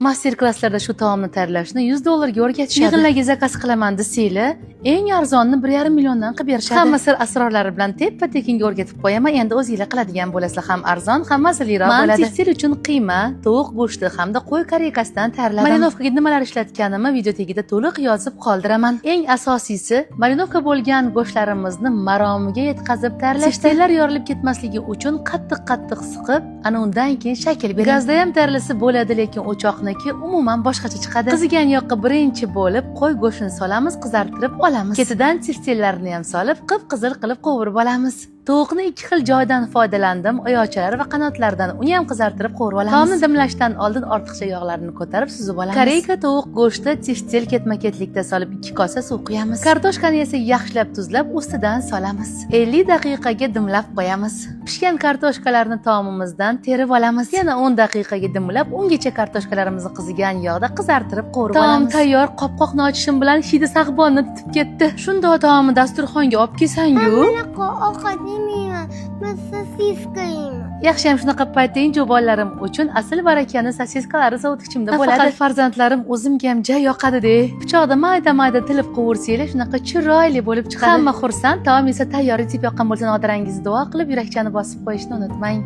Master klasslarda shu taomni tayyorlashni 100 dollarga o'rgatishadi. Yig'inlarga zakaz qilaman desanglar, eng arzonni 1,5 milliondan qilib berishadi. Hamma sir asrorlari bilan teppa tekinga o'rgatib qo'yaman. Endi o'zinglar qiladigan bo'lasizlar, ham arzon, ham mazaliroq bo'ladi. Tekstil uchun qiyma, tovuq go'shti hamda qo'y koreykasidan tayyorladim. Marinovkaga nimalar ishlatganimni video tagida to'liq yozib qoldiraman. Eng asosiysi, marinovka bo'lgan go'shtlarimizni maromiga yetkazib tayyorlash. Teftellar yorilib ketmasligi uchun qattiq-qattiq siqib, ana undan keyin shakl bering. Gazda ham tayyorlasa bo'ladi, lekin o'choqniki umuman boshqacha chiqadi. Qizigan yoqqa birinchi bo'lib qo'y go'shtini solamiz, qizartirib olamiz. Ketidan teftellarni ham solib, qip-qizil qilib qovurib olamiz. Tovuqni ikki xil joydan foydalandim, oyoqchalari va qanotlaridan, uni ham qizartirib qovurib olamiz. Taomni dimlashdan oldin ortiqcha yog'larni ko'tarib suzib olamiz. Koreyka tovuq go'shti teftel ketma-ketlikda solib 2 kosa suv quyamiz. Kartoshkani esa yaxshilab tuzlab ustidan solamiz. 50 daqiqaga dimlab qo'yamiz. Pishgan kartoshkalarni taomimizdan terib olamiz. Yana 10 daqiqaga dimlab, ungacha kartoshkalarimizni qizigan yog'da qizartirib qovurib olamiz. Taom tayyor, qopqoqni ochishim bilan hidi sag'bonni tutib ketdi. Shundoq taomni dasturxonga olib kelsangu. Bunaqa ovqat yemayman. Men sosiska yeyman. Yaxshiyam shunaqa paytda inju bolalarim uchun asl barakani sosiskalari sovutgichimda bo'ladi. Nafaqat farzandlarim, o'zimga ham ja yoqadi-de. Pichoqda mayda-mayda tilib qovursanglar, shunaqa chiroyli bo'lib chiqadi. Hamma xursand, taom esa tayyor. Retsept yoqqan bo'lsa, nodirangizni duo qilib, yurakchani bosib qo'yishni unutmang.